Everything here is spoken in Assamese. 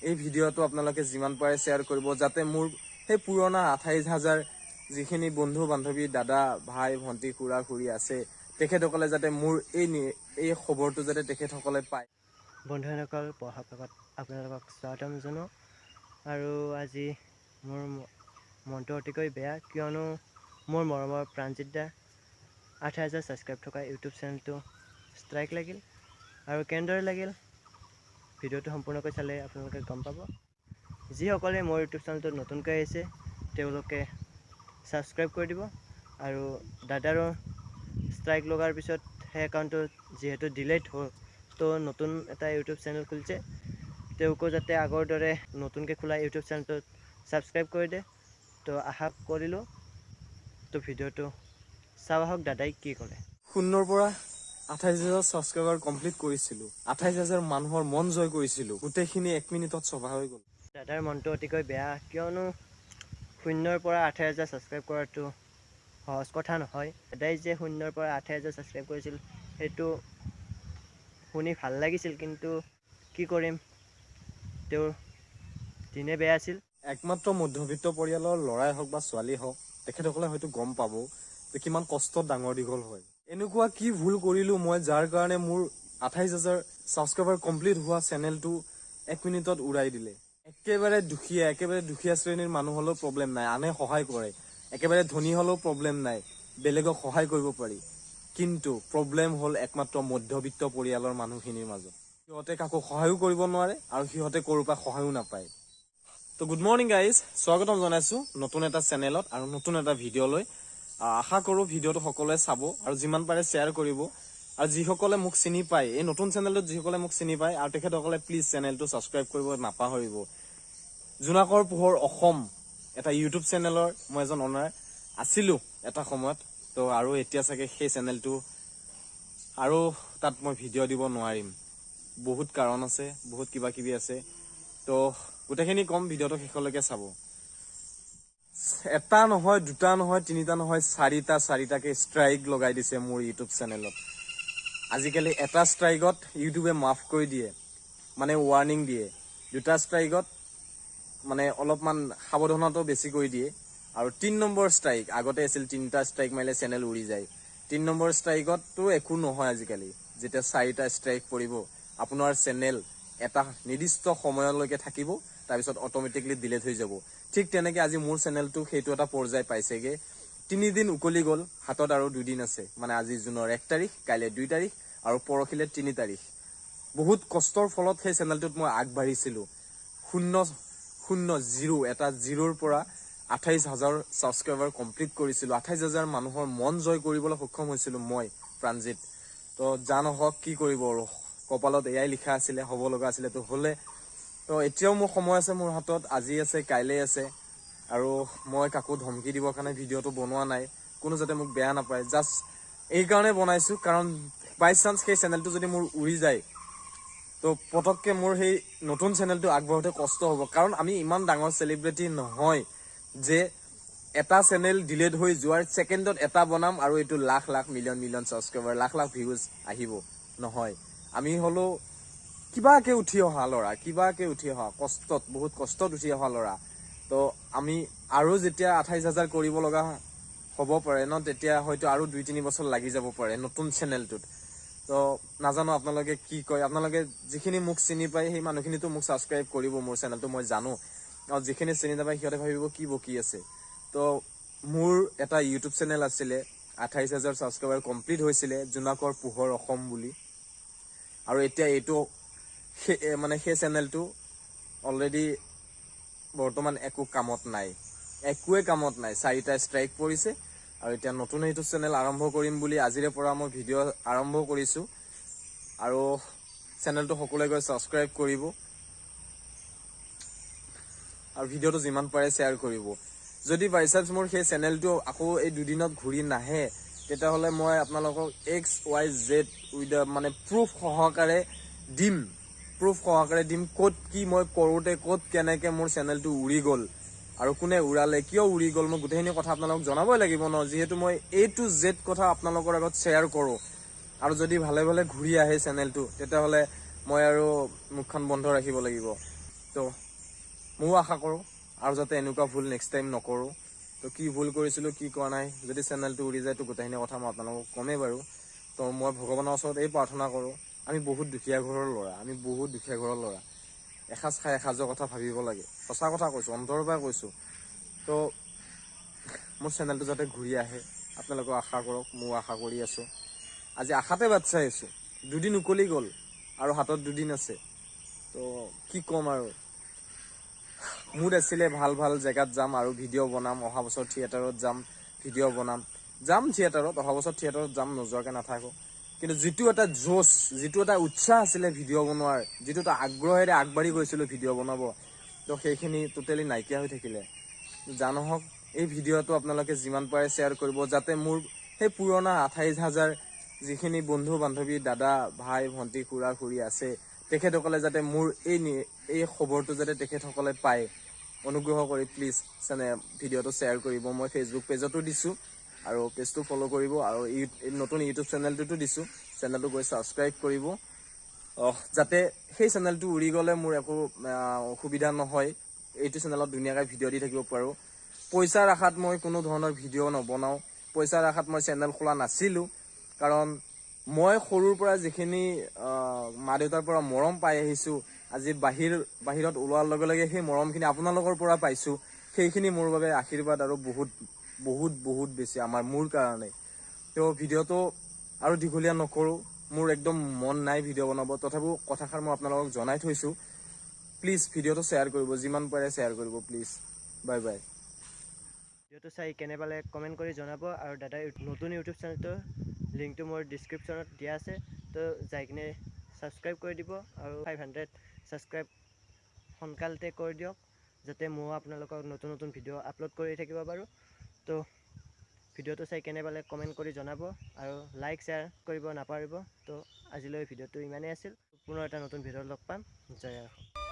এই ভিডিঅ'টো আপোনালোকে যিমান পাৰে শ্বেয়াৰ কৰিব, যাতে মোৰ সেই পুৰণা 28 হাজাৰ যিখিনি বন্ধু বান্ধৱী, দাদা, ভাই, ভণ্টি, খুৰা, খুৰী আছে, তেখেতসকলে যাতে মোৰ এই খবৰটো যাতে তেখেতসকলে পায়। বন্ধুসকল, পঢ়া আপোনালোকক স্বাগতম জনাওঁ। আৰু আজি মোৰ মনটো অতিকৈ বেয়া, কিয়নো মোৰ মৰমৰ প্ৰাণজিত দা 28 হাজাৰ ছাবস্ক্ৰাইব থকা ইউটিউব চেনেলটো ষ্ট্ৰাইক লাগিল। আৰু কেনেদৰে লাগিল, ভিডিঅ'টো সম্পূৰ্ণকৈ চালে আপোনালোকে গম পাব। যিসকলে মোৰ ইউটিউব চেনেলটোত নতুনকৈ আহিছে, তেওঁলোকে ছাবস্ক্ৰাইব কৰি দিব। আৰু দাদাৰো ষ্ট্ৰাইক লগাৰ পিছত সেই একাউণ্টটো যিহেতু ডিলেট হ'ল, তো নতুন এটা ইউটিউব চেনেল খুলিছে। তেওঁকো যাতে আগৰ দৰে নতুনকৈ খোলা ইউটিউব চেনেলটোত ছাবস্ক্ৰাইব কৰি দিয়ে, তো আশা কৰিলোঁ। তো ভিডিঅ'টো চাওঁ আহক, দাদাই কি ক'লে। 0ৰ পৰা 28 হাজাৰ ছাবস্ক্ৰাইবাৰ কমপ্লিট কৰিছিলোঁ, 28 হাজাৰ মানুহৰ মন জয় কৰিছিলোঁ, গোটেইখিনি এক মিনিটত চফা হৈ গ'ল। দাদাৰ মনটো অতিকৈ বেয়া, কিয়নো 0ৰ পৰা 28 হাজাৰ ছাবস্ক্ৰাইব কৰাটো সহজ কথা নহয়। দাদাই যে 0ৰ পৰা 28 হাজাৰ ছাবস্ক্ৰাইব কৰিছিল, সেইটো শুনি ভাল লাগিছিল, কিন্তু কি কৰিম, তেওঁৰ দিনে বেয়া আছিল। একমাত্ৰ মধ্যবিত্ত পৰিয়ালৰ ল'ৰাই হওক বা ছোৱালী হওক, তেখেতসকলে হয়তো গম পাব যে কিমান কষ্টত ডাঙৰ দীঘল হয়। এনেকুৱা কি ভুল কৰিলো মই, যাৰ কাৰণে মোৰ 28 হাজাৰ ছাবস্ক্ৰাইবাৰ কমপ্লিট হোৱা চেনেলটো এক মিনিটত উৰাই দিলে? একেবাৰে দুখীয়া শ্ৰেণীৰ মানুহ হ'লেও প্ৰব্লেম নাই, আনে সহায় কৰে। একেবাৰে ধনী হ'লেও প্ৰব্লেম নাই, বেলেগক সহায় কৰিব পাৰি। কিন্তু প্ৰব্লেম হ'ল একমাত্ৰ মধ্যবিত্ত পৰিয়ালৰ মানুহখিনিৰ মাজত। সিহঁতে কাকো সহায়ো কৰিব নোৱাৰে আৰু সিহঁতে ক'ৰো পৰা সহায়ো নাপায়। তো গুড মৰ্ণিং গাইজ, স্বাগতম জনাইছো নতুন এটা চেনেলত আৰু নতুন এটা ভিডিঅ'লৈ। আশা কৰোঁ ভিডিঅ'টো সকলোৱে চাব আৰু যিমান পাৰে শ্বেয়াৰ কৰিব। আৰু যিসকলে মোক চিনি পায়, এই নতুন চেনেলটোত যিসকলে মোক চিনি পায় আৰু তেখেতসকলে প্লিজ চেনেলটো ছাবস্ক্ৰাইব কৰিব নাপাহৰিব। জোনাকৰ পোহৰ অসম এটা ইউটিউব চেনেলৰ মই এজন অনাৰ আছিলোঁ এটা সময়ত। তো আৰু এতিয়া চাগে সেই চেনেলটো আৰু তাত মই ভিডিঅ' দিব নোৱাৰিম। বহুত কাৰণ আছে, বহুত কিবা কিবি আছে। তো গোটেইখিনি কম, ভিডিঅ'টো শেষলৈকে চাব। এটা নহয়, দুটা নহয়, তিনিটা নহয়, চাৰিটা চাৰিটাকে ষ্ট্ৰাইক লগাই দিছে মোৰ ইউটিউব চেনেলত। আজিকালি এটা ষ্ট্ৰাইকত ইউটিউবে মাফ কৰি দিয়ে, মানে ৱাৰ্ণিং দিয়ে। দুটা ষ্ট্ৰাইকত মানে অলপমান সাৱধানতাও বেছি কৰি দিয়ে। আৰু 3 নম্বৰ ষ্ট্ৰাইক, আগতে আছিল তিনিটা ষ্ট্ৰাইক মাৰিলে চেনেল উৰি যায়, 3 নম্বৰ ষ্ট্ৰাইকততো একো নহয়। আজিকালি যেতিয়া চাৰিটা ষ্ট্ৰাইক পৰিব, আপোনাৰ চেনেল এটা নিৰ্দিষ্ট সময়লৈকে থাকিব, তাৰপিছত অট'মেটিকলি ডিলেট হৈ যাব। ঠিক তেনেকে আজি মোৰ চেনেলটো সেইটো এটা পৰ্যায় পাইছেগে। 3 দিন উকলি গ'ল, হাতত আৰু 2 দিন আছে। মানে আজি জুনৰ 1 তাৰিখ, কাইলৈ 2 তাৰিখ আৰু পৰহিলে 3 তাৰিখ। বহুত কষ্টৰ ফলত সেই চেনেলটোত মই আগবাঢ়িছিলোঁ। শূন্য শূন্য জিৰ' এটা জিৰ'ৰ পৰা 28 হাজাৰ ছাবস্ক্ৰাইবাৰ কমপ্লিট কৰিছিলোঁ। 28 হাজাৰ মানুহৰ মন জয় কৰিবলৈ সক্ষম হৈছিলোঁ মই প্ৰাণজিত। তো যা নহওক, কি কৰিব আৰু, কপালত এয়াই লিখা আছিলে, হ'ব লগা আছিলে তো হ'লে। তো এতিয়াও মোৰ সময় আছে মোৰ হাতত, আজি আছে, কাইলৈ আছে। আৰু মই কাকো ধমকি দিবৰ কাৰণে ভিডিঅ'টো বনোৱা নাই, কোনো যাতে মোক বেয়া নাপায়। জাষ্ট এইকাৰণে বনাইছোঁ, কাৰণ বাই চান্স সেই চেনেলটো যদি মোৰ উৰি যায়, তো পটককৈ মোৰ সেই নতুন চেনেলটো আগবঢ়াওঁতে কষ্ট হ'ব। কাৰণ আমি ইমান ডাঙৰ চেলিব্ৰিটি নহয় যে এটা চেনেল ডিলেট হৈ যোৱাৰ ছেকেণ্ডত এটা বনাম আৰু এইটো lakh lakh, million million subscriber, lakh lakh views আহিব। নহয়, আমি হ'লেও কিবাকে উঠি অহা ল'ৰা, কিবাকে উঠি অহা, কষ্টত, বহুত কষ্টত উঠি অহা ল'ৰা। তো আমি আৰু যেতিয়া 28 হাজাৰ কৰিব লগা হ'ব পাৰে ন, তেতিয়া হয়তো আৰু 2-3 বছৰ লাগি যাব পাৰে নতুন চেনেলটোত। তো নাজানো আপোনালোকে কি কয়। আপোনালোকে যিখিনি মোক চিনি পায়, সেই মানুহখিনিতো মোক ছাবস্ক্ৰাইব কৰিব মোৰ চেনেলটো, মই জানো। আৰু যিখিনি চিনি নাপায়, সিহঁতে ভাবিব কি বকি আছে। তো মোৰ এটা ইউটিউব চেনেল আছিলে, 28 হাজাৰ ছাবস্ক্ৰাইবাৰ কমপ্লিট হৈছিলে, জোনাকৰ পোহৰ অসম বুলি। আৰু এতিয়া এইটো মানে সেই চেনেলটো অলৰেডি বৰ্তমান একো কামত নাই, একোৱে কামত নাই। চাৰিটা ষ্ট্ৰাইক পৰিছে আৰু এতিয়া নতুন এইটো চেনেল আৰম্ভ কৰিম বুলি আজিৰে পৰা মই ভিডিঅ' আৰম্ভ কৰিছোঁ। আৰু চেনেলটো সকলোৱে গৈ ছাবস্ক্ৰাইব কৰিব আৰু ভিডিঅ'টো যিমান পাৰে শ্বেয়াৰ কৰিব। যদি বাই চান্স মোৰ সেই চেনেলটো আকৌ এই দুদিনত ঘূৰি নাহে, তেতিয়াহ'লে মই আপোনালোকক এক্স ৱাই জেড উইথ মানে প্ৰুফ সহকাৰে দিম, প্ৰুফ সহকাৰে দিম, ক'ত কি মই কৰোঁতে ক'ত কেনেকে মোৰ চেনেলটো উৰি গ'ল আৰু কোনে উৰালে, কিয় উৰি গ'ল, মই গোটেইখিনি কথা আপোনালোকক জনাবই লাগিব ন, যিহেতু মই এ টু জেড কথা আপোনালোকৰ আগত শ্বেয়াৰ কৰোঁ। আৰু যদি ভালে ভালে ঘূৰি আহে চেনেলটো, তেতিয়াহ'লে মই আৰু মুখখন বন্ধ ৰাখিব লাগিব। তো ময়ো আশা কৰোঁ আৰু যাতে এনেকুৱা ভুল নেক্সট টাইম নকৰোঁ। তো কি ভুল কৰিছিলোঁ, কি কৰা নাই, যদি চেনেলটো উৰি যায় তো গোটেইখিনি কথা মই আপোনালোকক ক'মেই বাৰু। তো মই ভগৱানৰ ওচৰত এই প্ৰাৰ্থনা কৰোঁ, আমি বহুত দুখীয়া ঘৰৰ ল'ৰা, আমি বহুত দুখীয়া ঘৰৰ ল'ৰা, এসাঁজ খাই এসাঁজৰ কথা ভাবিব লাগে। সঁচা কথা কৈছোঁ, অন্তৰৰ পৰা কৈছোঁ। তো মোৰ চেনেলটো যাতে ঘূৰি আহে, আপোনালোকেও আশা কৰক, ময়ো আশা কৰি আছোঁ। আজি আশাতে বাট চাই আছোঁ। দুদিন উকলি গ'ল আৰু হাতত দুদিন আছে। তো কি ক'ম আৰু, মুড আছিলে ভাল ভাল জেগাত যাম আৰু ভিডিঅ' বনাম, অহা বছৰ থিয়েটাৰত যাম, ভিডিঅ' বনাম, যাম থিয়েটাৰত, অহা বছৰ থিয়েটাৰত যাম, নোযোৱাকৈ নাথাকোঁ। কিন্তু যিটো এটা জোচ, যিটো এটা উৎসাহ আছিলে ভিডিঅ' বনোৱাৰ, যিটো এটা আগ্ৰহেৰে আগবাঢ়ি গৈছিলোঁ ভিডিঅ' বনাব, তো সেইখিনি টোটেলি নাইকিয়া হৈ থাকিলে। যা নহওক, এই ভিডিঅ'টো আপোনালোকে যিমান পাৰে শ্বেয়াৰ কৰিব, যাতে মোৰ সেই পুৰণা 28,000 যিখিনি বন্ধু বান্ধৱী, দাদা ভাই ভণ্টি খুৰা খুৰী আছে, তেখেতসকলে যাতে মোৰ এই খবৰটো যাতে তেখেতসকলে পায়, অনুগ্ৰহ কৰি প্লিজ ভিডিঅ'টো শ্বেয়াৰ কৰিব। মই ফেচবুক পেজতো দিছোঁ আৰু পেজটো ফ'ল' কৰিব, আৰু নতুন ইউটিউব চেনেলটোতো দিছোঁ, চেনেলটো গৈ ছাবস্ক্ৰাইব কৰিব, যাতে সেই চেনেলটো উৰি গ'লে মোৰ একো অসুবিধা নহয়, এইটো চেনেলত ধুনীয়াকৈ ভিডিঅ' দি থাকিব পাৰোঁ। পইচাৰ আশাত মই কোনো ধৰণৰ ভিডিঅ' নবনাওঁ, পইচাৰ আশাত মই চেনেল খোলা নাছিলোঁ, কাৰণ মই সৰুৰ পৰা যিখিনি মা দেউতাৰ পৰা মৰম পাই আহিছোঁ, আজি বাহিৰত ওলোৱাৰ লগে লগে সেই মৰমখিনি আপোনালোকৰ পৰা পাইছোঁ, সেইখিনি মোৰ বাবে আশীৰ্বাদ আৰু বহুত বহুত বহুত বেছি মোৰ কাৰণে। তো ভিডিঅ'টো আৰু দীঘলীয়া নকৰোঁ, মোৰ একদম মন নাই ভিডিঅ' বনাব, তথাপিও কথাষাৰ মই আপোনালোকক জনাই থৈছোঁ। প্লিজ ভিডিঅ'টো শ্বেয়াৰ কৰিব, যিমান পাৰে শ্বেয়াৰ কৰিব প্লিজ। Bye bye. ভিডিঅ'টো চাই কেনে পালে কমেণ্ট কৰি জনাব, আৰু দাদাৰ নতুন ইউটিউব চেনেলটোৰ লিংকটো মোৰ ডিছক্ৰিপশ্যনত দিয়া আছে, তো যাই কিনে ছাবস্ক্ৰাইব কৰি দিব, আৰু 500 ছাবস্ক্ৰাইব সোনকালতে কৰি দিয়ক, যাতে ময়ো আপোনালোকক নতুন নতুন ভিডিঅ' আপলোড কৰি থাকিব পাৰোঁ। তো ভিডিঅ'টো চাই কেনে পালে কমেণ্ট কৰি জনাব, আৰু লাইক শ্বেয়াৰ কৰিব নাপাহৰিব। তো আজিলৈ ভিডিঅ'টো ইমানেই আছিল, পুনৰ এটা নতুন ভিডিঅ'ত লগ পাম। জয় অসম।